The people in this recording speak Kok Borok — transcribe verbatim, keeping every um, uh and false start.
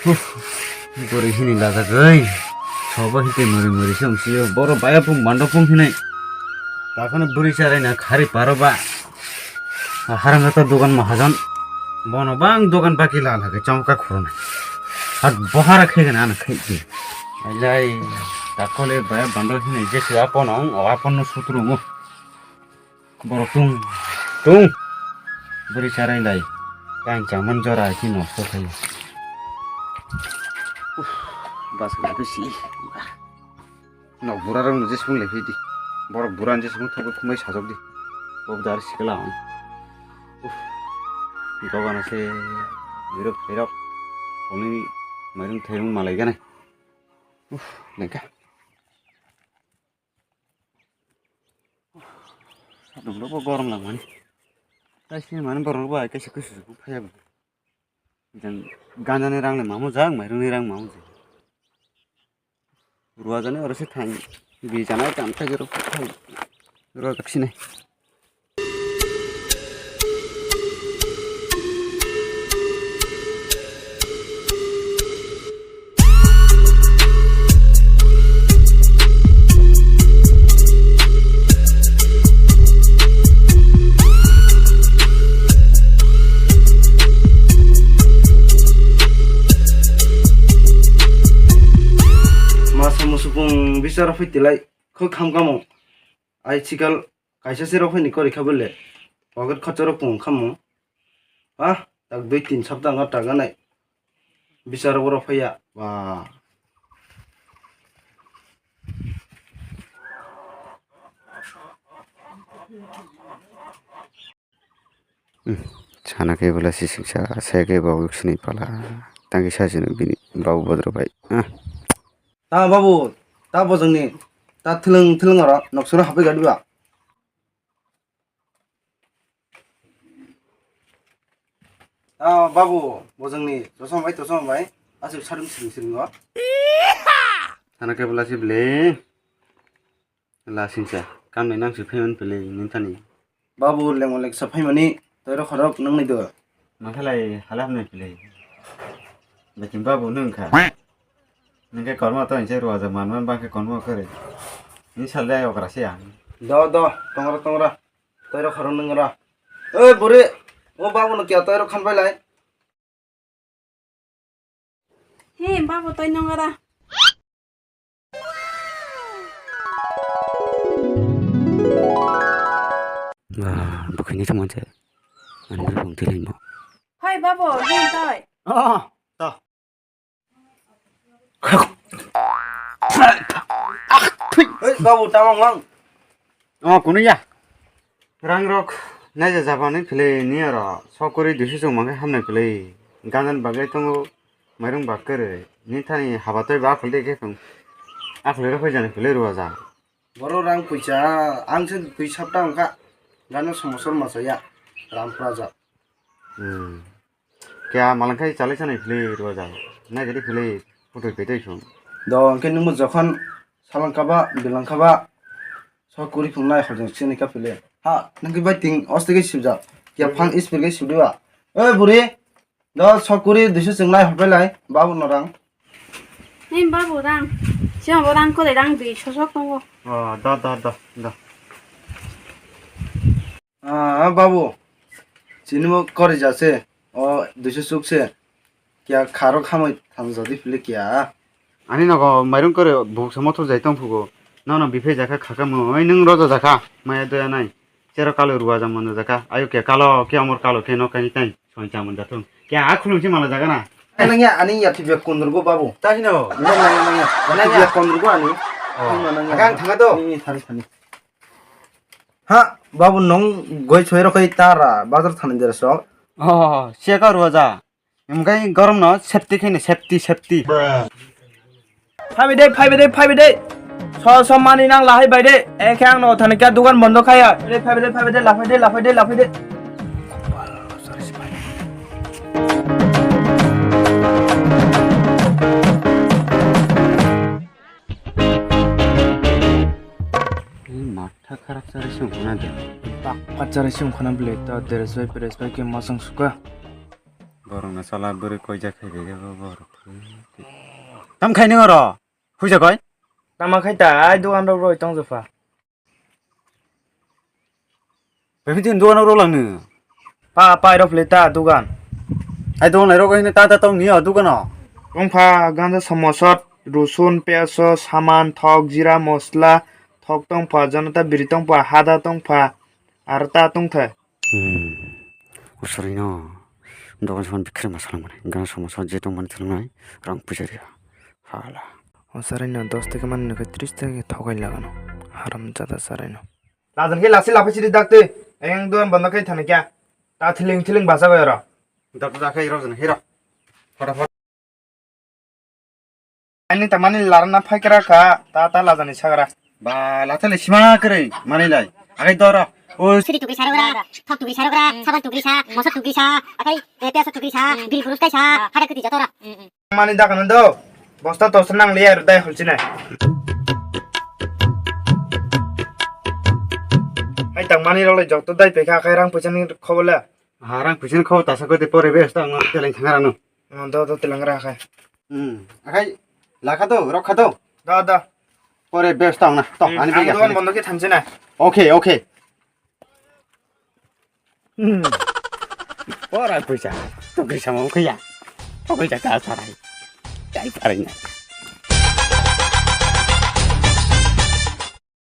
Huh, bwrwi hini lajagwi. Sobo hiti muri muri se wngsio. Boro baya pung bando pung hinai. Takhano bwrwi charai na khari paro ba. Harang kata dogan mahajon. Bono bang dogan baki la lage chomka khorona. Hat bohara khegana ana khedi. Ailai takole baya bando hinai je se apono ang o apono sutru mo. Borok tung tung. Bwrwi charai lai. Yang chaman jora ki nosto khai. Uff, bas kena bisi. Nok bura rok nuje sung le di. Borok bura nuje sung thok khumai sajok di. Bob dar sikla on. Uff. Dogan ase. Birok birok. Oni mairung thairung malai gane. Uff, lengka. Sadung rok bo gorom langmani. Kaisa mani borok rok bo hai kaisa kusu kusu phaiya bo. Jang ganja ni rang le mamu jang, mairung ni rang mamu jang. Ruwa jani oro se thang bi janai tam thai rok thai. Rok sinai. Masa musukung bisaro phuitilai khok hamkamo. Ai chikal kaisa se rok phaini kori kha bole. Pocket khorcha rok pung kha mo. Ha, tak dui tin sapta wngkha taganai. Bisar rok phaiya. Ba. Hmm, sana khe bwla sisingsa, saya khe bo sini pala. Tangki sajino bini babu bodro bai. Ah. Ta babu, ta bojongni, ta thilwng thilwng oro noksoro hapai gadi ba. Ta babu, bojongni, tosom bai, tosom bai, aswk saring siring siring o. Sana khe bwla si bwle. La singsa, kam nai nang si phaimani pili nini thani. Babu lengmo leksa phaimani, toiro khorok nang nai do. Mangkhalai hala hamnai pili. Bekin babu nung kha. Nung khe kormo to inse ruwa jak man man bang khe kormo kare. Ni sal dai okra se ang. Do, do, tongra, tongra. Toiro khorok nung ra. Oi, buri. O babu no kya toiro khan bai lai. He, babu, tei nung ora. Ah, bukhini tong manja. Ani bung tilai mo. Hoi, babu, he, toi. Ah, ta. Hei, babu, tamo mang? Oh, kunu ya. Rang rok naija jabani philai ni aro sokuri duisu chwng mangkhe hamnai philai. Ganjan bagwi tongo mairung bak kwrwi. Ni thani haba toi ba akhol de khe thung. Akhol rok jani philai ruwa ja. Boro rang puisa, ang se twi sapta wngkha. Gana somosor masa ya. Ram praja. Hmm. Kya malangkhai chalai sanai philai ruwa ja. Nai jadi philai putui petai sung. Do, hwnkhe nungbo jokhon salangkha ba, bilangkha ba, sok kuri phungnai hojeng sini ka philai. Ha, nungkhe bai ting oste khe sibjak. Kya phang ispir khe sibdi ba. Oi, buri, do sok kuri duisu chwng nai hopai lai, babu no rang. Ni babu rang. Siang bo rang kore rang dui sosok tongo. Oh, do, do, do, do. Ah, babu. Chini bo kori jase. O, duisu chuk se. Kya kharo khamoi thangjadi phili kya? Ani nogo mairung kore buk se mothor jai tong phugo. Nono biphai jakha khaka mo. Oi nung roja jakha. Maya doya nai. Chero kalo ruwa jang mano jakha. Ayo kya kalo, kya amor kalo, kya no kani tai. Soi chamon jatung. Kya a khulung si mala jaga na? Nangya, ani ya tibya kondurgo babu. Ta hino? Nangya, nangya, nangya. Nangya. Tibya kondurgo ani. Oh. Nangya, nangya. Aga ang thanga do. Ni, ni, thani, thani. Ha, babu nong goi soi rokoi tara bazar thani dera sok. Oh, siya ka ruwa ja. Emkai gorom no safety khaini safety, safety. Phaibai de, phaibai de, phaibai de. So, so mani nang lahai bai de. Ekhe ang no thani kya dukan bondo khaya. Phaibai de, phaibai de, phaibai de, laphai de, laphai de, laphai de. Matha kharap chari sung khana de. Pak pat chari sung khana bile ta dress bai press bai ke masang suka. Borok na sala bwrwi koi jak khai bege bo borok. Tam khai nung oro? Huija koi? Tama khai ta, ai dogan rok roi tong jopha. Bebin tin dogan rok lang nung. Pa, pa, iro phle ta dogan. Ai dogan lai rok hine ta ta tong ni o dogan o. Tong pha ganja samosa, rosun, piyaj, saman, thok, jira, mosla, thok tong pha, janata biri tong pha, hada tong pha, ar ta tong thai. Hmm. Usarino. Dogan soman bikrema salang mani. Gana somosa je tong mani thangnai. Rang puja ria. Hala. Usarino dos taka mani nukhe tris taka thogai lagano. Haram jada sarino. Lajan khe lasi lapai sidi dakte. Eng dogan bondo khe thani kya. Ta thiling thiling basa bai oro. Dak dak khe ro jana hero. Fata fata. Ani tamani larna phaikra kha, ta, ta lajani sagra. Ba, lathale sima kwrwi, manwi lai. Agai doro. O siri tukri sarok ra, thok tukri sarok ra, saban tukri sa, moso tukri sa, akai, eh, piyaj tukri sa, biri gurus kai sa, hada kwtwi joto ra. Mani dakano do, bosta tosa nang liya dai holchine. Hai tang mani rok lai joto dai pekha, akai rang puisa ni khobole. Ah, rang puisa ni khobole tasa koi de pore bes tang teleng thang rano. Oh, do, do, telang ra khai. Hmm. Akai, lakha do, rokha do. Do, do. Pore bes tang na. To, hmm, ani ang bega dogan thani. Bondo khe thanse na. Okay, okay. Hmm. Pora puisa. Tukri sama ukhiya. Tukri jaka sarai. Kai sarai na.